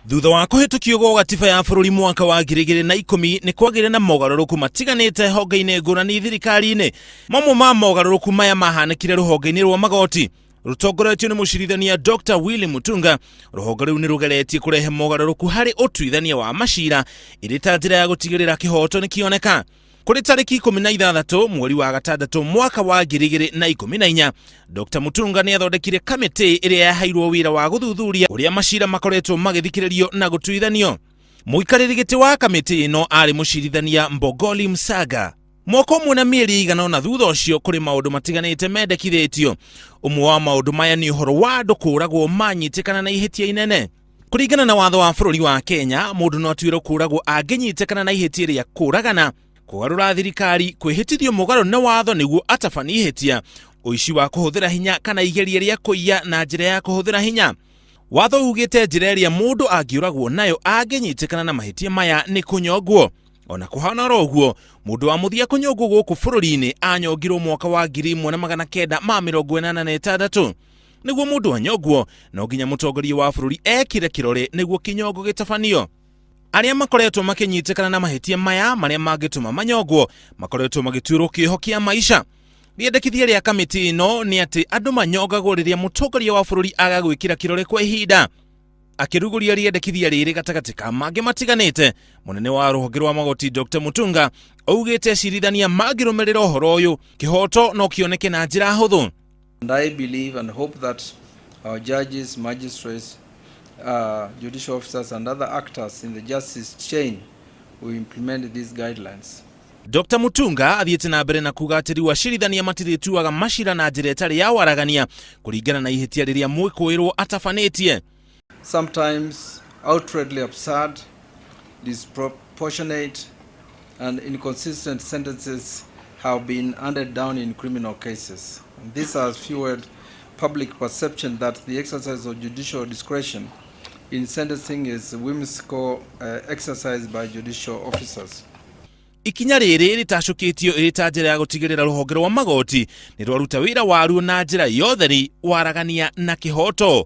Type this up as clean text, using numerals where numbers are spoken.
Thutha wa kũhĩtũkio gwa gatiba ya bũrũri mwaka wa 2010, nĩ kwagĩire na mogarũrũku matiganĩte honge-inĩ ngũrani thirikari-inĩ. Mamwe ma mogarũrũku maya mahanĩkire rũhonge-inĩ rwa magoti rũtongoretio nĩ mũcirithania Dr. Willy Mutunga. Rũhonge rũu nĩ rũgeretie kũrehe mogarũrũku harĩ ũtuithania wa macira ĩrĩ ta njĩra ya gũtigĩrĩra kĩhoto nĩ kĩoneka. Kũrĩ tarĩki 16 mweri wa gatandatũ mwaka wa 2014, Dr. Mutunga nĩ athondekire kamĩtĩ ĩrĩa yaheirwo wĩra wa gũthuthuria ũrĩa macira makoretwo magĩthikĩrĩrio na gũtuithanio. Mũikarĩri gĩtĩ wa kamĩtĩ ĩno arĩ mũcirithania Mbogoli Msaga. Mwaka ũmwe na mĩeri ĩigana ũna thutha ũcio, kũrĩ maũndũ matiganĩte mendekithĩtio. Ũmwe wa maũndũ maya nĩ ũhoro wa andũ kũũragwo manyitĩkana na ihĩtia inene. Kũringana na watho wa bũrũri wa Kenya, mũndũ no atuĩrwo kũũragwo angĩnyitĩkana na ihĩtia rĩa kũũragana, kũgarũra thirikari, kwĩhĩtithio mũgarũ na watho nĩguo atabanie ihĩtia, ũici wa kũhũthĩra hinya kana igeria rĩa kũiya na njĩra ya kũhũthĩra hinya. Watho ugĩte njĩra ĩrĩa mũndũ angĩũragwo nayo angĩnyitĩkana na mahĩtia maya nĩ kũnyongwo. Ona kũhana oro ũguo, mũndũ wa mũthia kũnyongwo gũkũ bũrũri-inĩ anyongirwo mwaka wa 1986. Nĩguo mũndũ anyongwo, no nginya mũtongoria wa bũrũri ekĩre kĩrore nĩguo kĩnyongo gĩtabanio. Arĩa makoretwo makĩnyitĩkana na mahĩtia maya marĩa mangĩtũma manyongwo makoretwo magĩtuĩrwo kĩoho kĩa maisha. Rĩendekithia rĩa kamĩtĩ ĩno nĩ atĩ andũ manyongagwo rĩrĩa mũtongoria wa bũrũri aga gwĩkĩra kĩrore kwa ihinda. Akĩrugũria rĩendekithia rĩrĩ gatagatĩ ka mangĩ matiganĩte, mũnene wa rũhonge rwa magoti Dr. Mutunga augĩte acirithania mangĩrũmĩrĩra ũhoro ũyũ, kĩhoto no kĩoneke na njĩra hũthũ. And I believe and hope that our judges, magistrates, judicial officers and other actors in the justice chain will implement these guidelines. Dr. Mutunga athiĩte na mbere na kuga atĩ rĩu acirithania matirĩtuaga macira na njĩra ĩtarĩ ya waragania kũringana na ihĩtia rĩrĩa mwĩkũĩrwo atabanĩtie. Sometimes outrightly absurd, disproportionate and inconsistent sentences have been handed down in criminal cases. And this has fueled public perception that the exercise of judicial discretion in sentencing is whimsical exercise by judicial officers. Ikinya rĩrĩ rĩtacũkĩtio ĩrĩ ta njĩra ya gũtigĩrĩra rũhonge rwa magoti nĩ rwaruta wĩra waruo na njĩra ya ũtheri, waragania na kĩhoto.